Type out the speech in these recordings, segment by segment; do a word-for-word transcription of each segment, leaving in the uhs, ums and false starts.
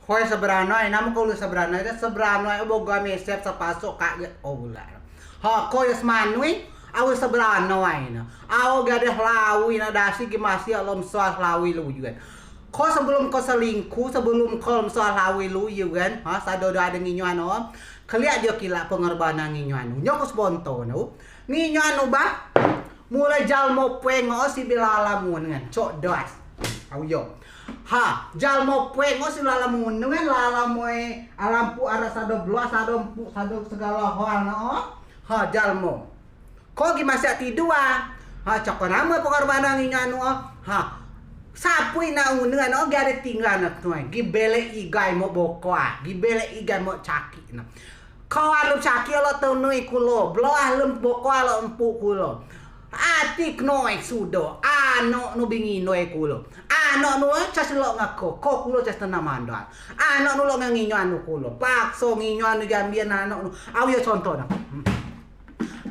Ko yo seberanoi, namen ko lok seberanoi, seberanoi o bogoa mesep sepasok kak ge o ular. Ha, ko yo semanui, awei seberanoi ne. Au gade selawei ne dasi gi masih lok mesoa selawei luyen. Ko sebelum ko selingkuh, sebelum ko lok mesoa selawei luyen, ha, sado do ade nginyo anu, keliak dio kilak pengorbanan nginyo anu. Nyo ko sebonto ne. Nginyo anu ba, mulai jalmo pueng o si bilala munen, cok das. Au yo. Ha, jalmo pueng o si lala munen, lala moi alam pu ara sado bloa, sado empu, sado segalo hal no. Ha, jalmo. Ko gi masih tidua. Ha, cok ko namen pengorbanan nginyo anu o. Ha. Sapui nak unen o gi ade tinggal nak tuai. Gi belek igai mo bokoa, gi belek igai mo caki na. Ko alem caki lok tenui kulo, bloa alem bokoa lok empu kulo. Ati kenoi sudo, anok nu bi nginoi kulo. Anok nu, eh, cas lok ngako, ko kulo cas tenang mandal. Anok nu lok nginyo anu kulo. Pakso nginyo anu jambian anok nu. Au yo contoh da. Hmm.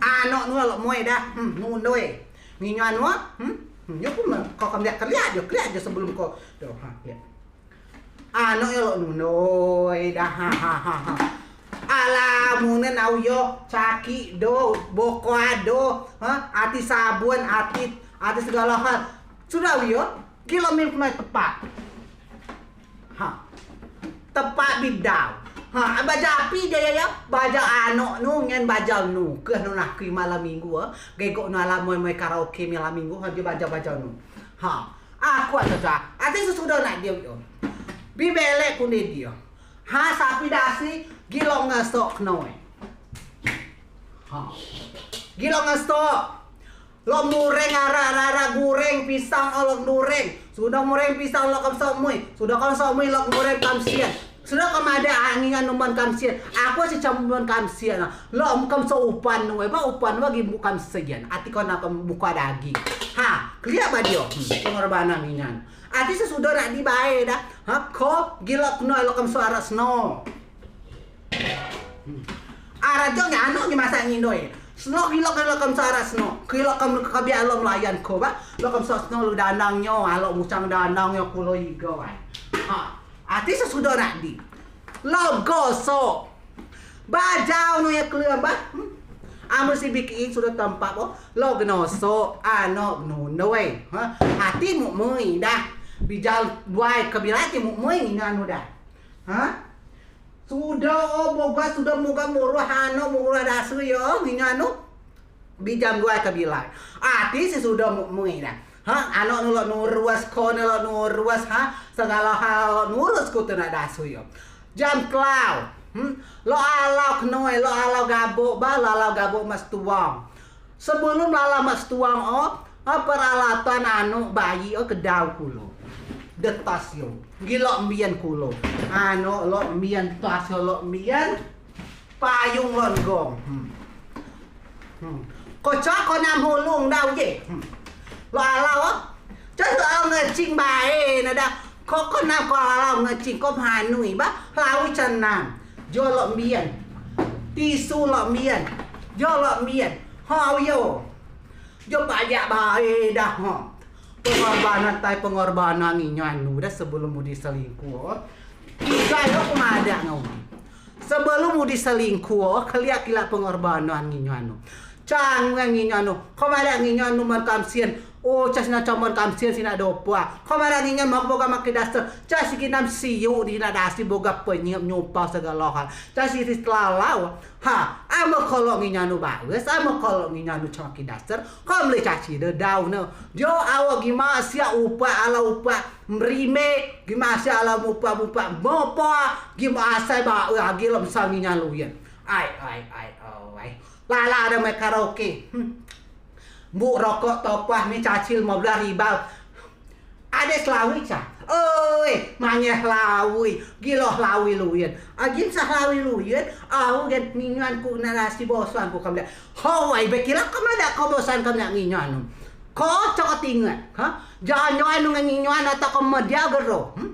Anok nu lok moi da, hmm, nunoi. Nginyo anu, hmm, hmm, yo pun ko kemliak, keliak jo, keliak jo sebelum ko. Do, ha, ya. Anok yo lok nunoi da, ha, ha, ha, ha. Alam munen au yo, caki do, bokoa do, ha, ati sabun, ati, ati segalo hal. Sudo au yo, gi lok min kunai tepat. Ha. Tepat bidau. Ha, bajau api dio yo, yo. Bajau anok nu, ngen bajau nu. Keh nu nak kui malam minggu, ha. Gegok nu alam moi-moi karaoke malam minggu, ha, dio bajau-bajau nu. Ha. Aku atu ca. Ati sesudo nak dio yo. Bi belek kunei dio. Ha, sapui dasi, gi lok ngesok kenoi. Ha. Gi lok ngesok. Lok mureng ara, ara, ara gureng pisang o lok nureng. Sudo mureng pisang lok kemsok mui. Sudo kemsok mui lok mureng kamsian. Sudo kemadeak angin anu man kamsian. Aku si cam man kamsian. Lok kemsok upan nu, ba upan nu gi mbuk kamsian. Ati ko nak buka daging. Ha, keliak ba dio. Hmm, pengorbanan nginyo anu. Ati sesudo nak di bae da. Ha, ko gi lok kenoi lok kemsok ara seno. Hmm. Ara jo nge anok gi masak nginoi. Seno gi lok, gi lok kemsok ara seno. Gi lok kem kebiak lok melayan ko ba. Lok kemsok seno lok danang nyo, alok musang danang nyo kulo igo ai. Ha. Ati sesudo nak di. Lok gosok. Bajau nu yo kelem ba. Hmm. Amen si bikin sudo tempat bo. Lok genosok, anok nunoi. Ha. Ati muk mui da. Bijal buai kebilai ati muk mui nginyo anu da. Ha. Sudo o bogoa, sudo muga muruh anok muruh dasu yo, nginyo anu. Bijal buai kebilai. Ati si sudo muk mui da. Ha, anok nu lok nurus, ko nu lok nurus, ha. Segalo hal lok nurus kute nak dasu yo. Jam telau. Hmm. Lok alau kenoi, lok alau gabuk ba, lok alau gabuk mas tuang. Sebelum lalau mas tuang o, ha, peralatan anok bayi o kedau kulo. De tas yo. Gi lok mbin kulo. Anok lok mbin, tas yo lok mbin. Payung lok gong. Hmm. Hmm. Ko cak ko nam hulung dau je. Hmm. Lok alau o. Cak lok alau ngecing bae ne da. Ko, ko nam ko alau ngecing ko manui ba. Lawi cak nam. Jo lok mbin. Tisu lok mbin. Jo lok mbin. Ha, au yo. Jo pajak bae da, ha. Pengorbanan tai pengorbanan nginyo anu da sebelum udi selingkuh. Igai lok ko madeak ngen udi. Sebelum udi selingkuh, keliak kilak pengorbanan nginyo anu. Cang nginyo anu. Ko madeak nginyo anu man kamsian. O, cas nak coa man kamsian si nak dopoa. Ko madeak nginyo anu bogoa makei daster. Cas si gi nam siuk di nak dasi bogoa penyiup nyupau segalo hal. Cas si telalau. Ha, amen ko lok nginyo anu baes, amen ko lok nginyo anu coa makei daster, ko melei caci de dau ne. Jo awok gi masiak upak alau upak merime, gi masiak alau mupak-mupak mopoa, gi masiak baes agi lok mesang nginyo luyen. Ai, ai, ai, ai. Lala de mai karaoke. Hmm. Mbuk rokok topah mi caci lemo belas ribau. Ade selawei ca. Oi, manyeh selawei. Gilo selawei luyen. Agin sa selawei luyen. Au gen nginyan ku narasi bosan ku kemliak. Hawai, bekila kemliak ko bosan kemliak nginyan. Ko cok tinget, ha? Jangan-jangan nu nginyan atau ko media gero. Hmm?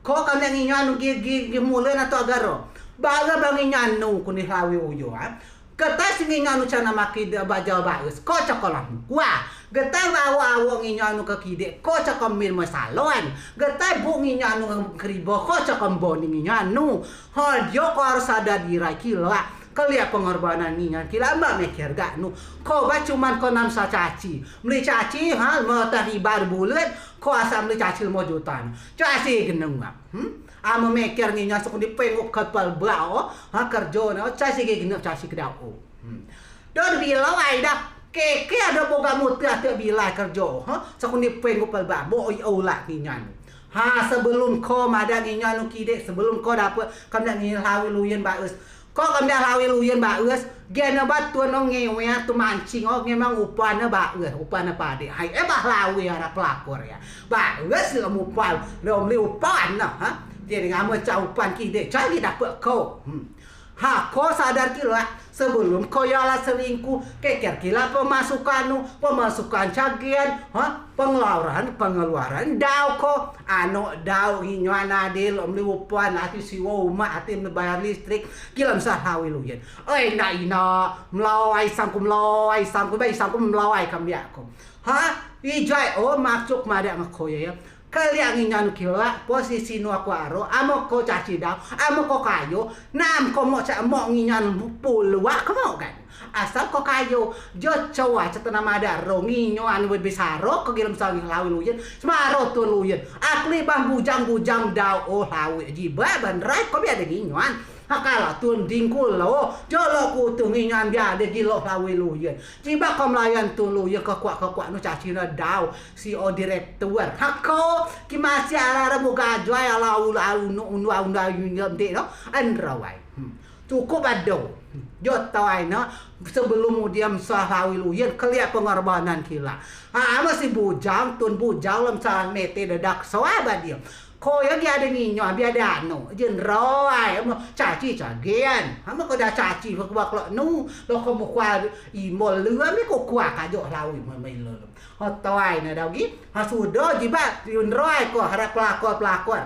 Ko kemliak nginyan gi, gi, gi mulen atau gero. Baga bang nginyan nu kuni selawei uyo, ha? Ketai si nginyan nu cana maki de bajau baes. Ko cok kolam. Wah, Getai awok-awok nginyo anu ke kidek, ko coa ko min moi salon. Getai buk nginyo anu keribo, ko coa ko mbon nginyo anu. Ho, dio ko harus sadar dirai kila. Keliak pengorbanan nginyo kila, mbak meker gak nu. Ko ba cuman ko nam sa caci. Meli caci, ha, mau taribar bulet, ko asal meli caci lemo juta. Caci geneng, ha. Hmm? Amen meker nginyo sekundi pengup kepal bau, ha, kerjo ne, caci geneng, caci kedau. Hmm. Don bilau ai dah. Keke ade boga mute ate bilai kerjo, ha? Sekundi peng ku pelba, bo i ulak nginyan. Ha, sebelum ko madeak nginyan nu kidek, sebelum ko dapet kemliak nginyan Hlawi Luyen baes. Ko kemliak Hlawi Luyen baes, gen ne ba tun o ngewe tu mancing o, ngemang upan ne baes, upan ne padek. Hai, eh, ba Hlawi ara pelakor ya. Baes lem upan, lem li upan ne, ha? Jadi ngamen ca upan kidek, ca gi dapet ko. Hmm. Ha, ko sadar kila, sebelum ko yala selingkuh, keker kila pemasukan nu, pemasukan ca gen, ha, pengeluaran, pengeluaran dau ko, anok dau nginyan ade lok meli upan, ati siwo umeak, ati meli bayar listrik, kila mesah Hlawi Luyen. Oi, ndak ina, melawai sangku, melawai sangku, bai sangku melawai kemliak ko. Ha, ijai o, maksud madeak ngen ko ya, ya. Keliak nginyan nu kila, posisi nu aku aro, amen ko caci dau, amen ko kayo, nam ko mok cak mok nginyan puluak ko mok kan. Asal ko kayo, jo coa cetena madeak ro nginyan nu besaro ko gilem sangi Hlawi Luyen, semaro tun Luyen. Akli bah bujang-bujang dau o Hlawi jibeak benrai ko bi ade nginyan. Ha, kala tun dingkul lo, jo lo kutu nginyan bi ade gilo Hlawi Luyen. Jibeak ko melayan tun Luyen kekuak-kekuak nu caci ne dau. Si o direktur. Ha ko, ki masih ara-ara boga jai ala ulu ulu unu unu unu unu nde no. Enrau ai. Hmm. Cukup ado. Jo tau ai no. Sebelum dia mesah Hlawi Luyen, keliak pengorbanan kila. Ha, amen si bujang, tun bujang lem salah mete dedak soal ba dia. Ko ya gi ade nginyan, bi ade anu. Jin rau ai, amen caci ca gen. Amen ko dah caci, ko kuak lok nu, lok ko mukua imol lu, amen ko kuak kajo Hlawi mai mai lelem. Ha, tau ai ne dau gi. Ha, sudo jibeak, yun roi ko, harap pelakor-pelakor.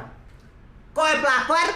Ko ai pelakor,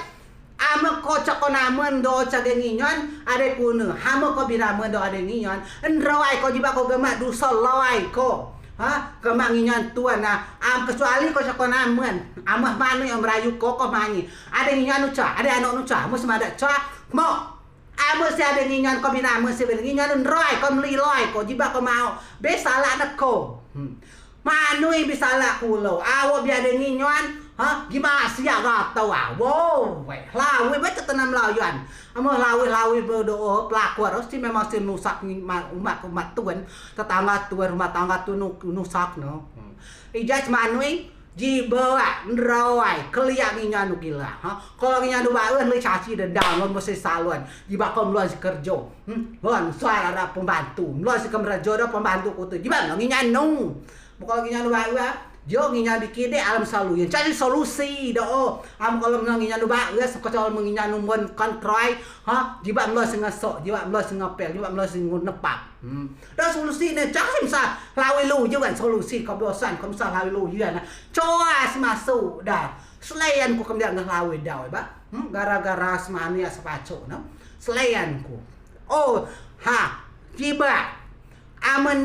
amen ko cak ko namen do cak de nginyan, ade kune. Amen ko bi namen do ade nginyan, enroi ko jibeak ko gemak duso loi ko. Ha, gemak nginyan tuan na. Am kecuali ko cak ko namen. Amen manu yang merayu ko, ko manyi. Ade nginyan nu ca, ade anok nu ca, amen semadak ca, mok. Amen si ade nginyan ko bi namen si ade nginyan nu nroi ko meli loi ko jibeak ko mau. Be salak ne ko. Hmm. Manui bi salak kulo. Awok bi ade nginyan, ha? Gi masiak gatau awok. Weh, Hlawi be tetena melayan. Amen Hlawi, Hlawi be do pelakor, si memang si nusak umeak, umeak tun, tetangga tun, rumah tangga tun nu-, nusak ne. Hmm. Ijai manui, Jibeak, nroi, keliak nginyan nu kila, ha? Ko nginyan nu baes, meli caci dendang, lok mesti salon. Jibeak ko melon si kerjo. Hmm? Lon suara ade pembantu. Melon si kemrejo ade pembantu kutu. Jibeak melon nginyan nu. Bukan nginyan nu baes, ha? Jo nginyan bi kidek alam selalu. Yang cari solusi do. Am kalau melon nginyan nu baes, ko cari melon nginyan nu mon kontroi, ha? Jibeak melon si ngesok, jibeak melon si ngepel, jibeak melon si ngunepap. Hmm. Dah solusi ne, cari mesah Hlawi Luyen kan solusi, ko bosan, ko mesah Hlawi Luyen na. Coa si masuk dah. Selain ku kemliak ngen Hlawi dau, ba. Hmm, gara-gara semani ya sepacok, no. Selain ku. Oh, ha, jibeak. Amen